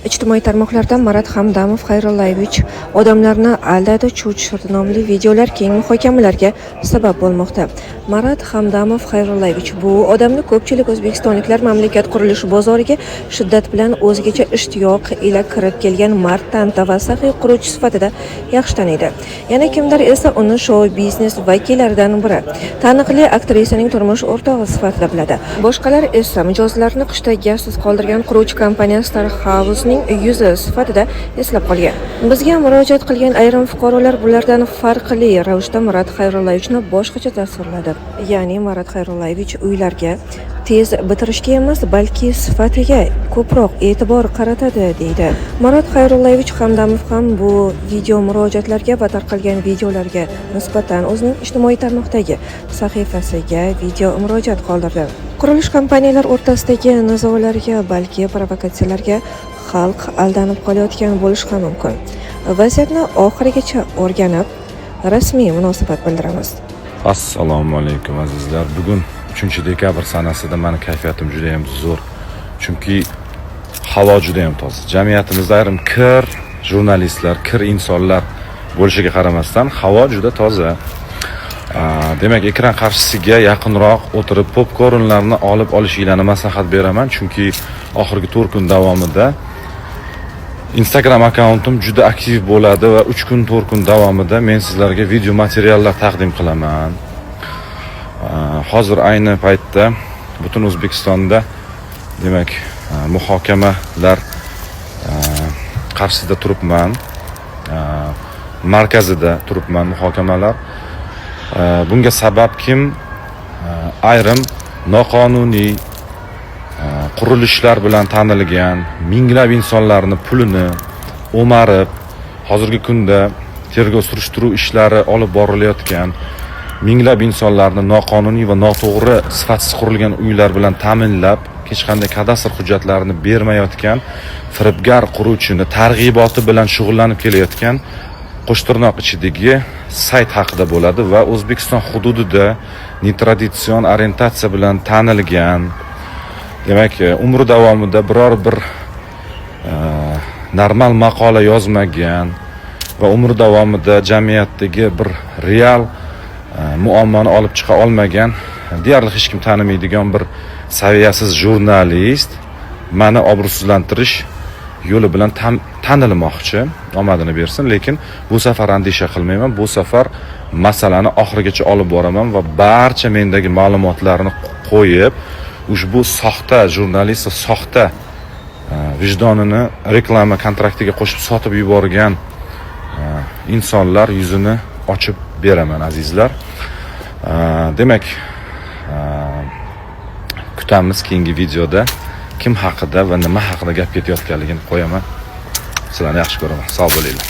Ijtimoiy tarmoqlarda "Marat Hamdamov Xayrullayevich odamlarni aldadi, chuv tushirdi" nomli videolar keng muhokamalarga sabab bo'lmoqda. Marat Hamdamov Xayrullayevich, bu odamni ko'pchilik o'zbekistonliklar mamlakat qurilish bozoriga shiddat bilan, o'zgacha ishtiyoq ila kirib kelgan mard, tanta va saxiy quruvchi sifatida yaxshi taniydi. Yana kimdir esa uni shou biznes vakillaridan biri, taniqli aktrisaning turmush o'rtog'i sifatida biladi. Boshqalar esa mijozlarni qishda gazsiz qoldirgan quruvchi kompaniya Star House'ning yuzi sifatida eslab qolgan. Bizga murojaat qilgan ayrim fuqarolar bulardan farqli ravishda Marat Xayrullayevichni boshqacha tasvirladi. Ya'ni Marat Xayrullayevich uylarga tez bitirishga emas, balki sifatiga ko'proq e'tibor qaratadi, deydi. Marat Xayrullayevich Hamdamov ham bu video murojaatlarga va tarqalgan videolarga nisbatan o'zining ijtimoiy tarmoqdagi sahifasiga video murojaat qoldirdi. Qurilish kompaniyalar o'rtasidagi nizolarga, balki provokatsiyalarga xalq aldanib qolayotgan bo'lishi ham mumkin. Vaziyatni oxirigacha o'rganib, rasmiy munosabat bildiramiz. Assalomu alaykum, azizlar. Bugun 3 dekabr sanasida mani kayfiyatim juda ham zo'r, chunki havo juda ham toza. Jamiyatimizda ayrim kir jurnalistlar, kir insonlar bo'lishiga qaramasdan, havo juda toza. Demak, ekran qarshisiga yaqinroq o'tirib, popkornlarni olib olishinglarni maslahat beraman, chunki oxirgi 4 kun davomida Instagram akkauntim juda aktiv bo'ladi va 3 kun, 4 kun davomida men sizlarga video materiallar taqdim qilaman. Hozir ayni paytda butun O'zbekistonda, demak, muhokamalar qarshisida turibman, markazida turibman muhokamalar. Bunga sabab kim? Ayrim noqonuniy qurilishlar bilan tanilgan, minglab insonlarni pulini o'marib, hozirgi kunda tergov surishtiruv ishlari olib borilayotgan, minglab insonlarni noqonuniy va noto'g'ri, sifatsiz qurilgan uylar bilan ta'minlab, hech qanday kadastr hujjatlarini bermayotgan firibgar quruvchini targ'iboti bilan shug'ullanib kelayotgan qo'shtirnoq ichidagi sayt haqida bo'ladi va O'zbekiston hududida netraditsion orientatsiya bilan tanilgan, demak, umri davomida biror bir normal maqola yozmagan va umri davomida jamiyatdagi bir real muammoni olib chiqa olmagan, deyarli hech kim tanimaydigan bir saviyasiz jurnalist mani obro'sizlantirish yo'li bilan tanilmoqchi. Omadini bersin, lekin bu safar andisha qilmayman. Bu safar masalani oxirigacha olib boraman va barcha mendagi ma'lumotlarni qo'yib, ushbu soxta jurnalist va soxta vijdonini reklama kontraktiga qo'shib sotib yuborgan insonlar yuzini ochib beraman, azizlar. Demak, kutamiz, keyingi videoda kim haqida va nima haqida gap ketayotganligini qo'yaman. Sizlarni yaxshi ko'raman, sog' bo'linglar.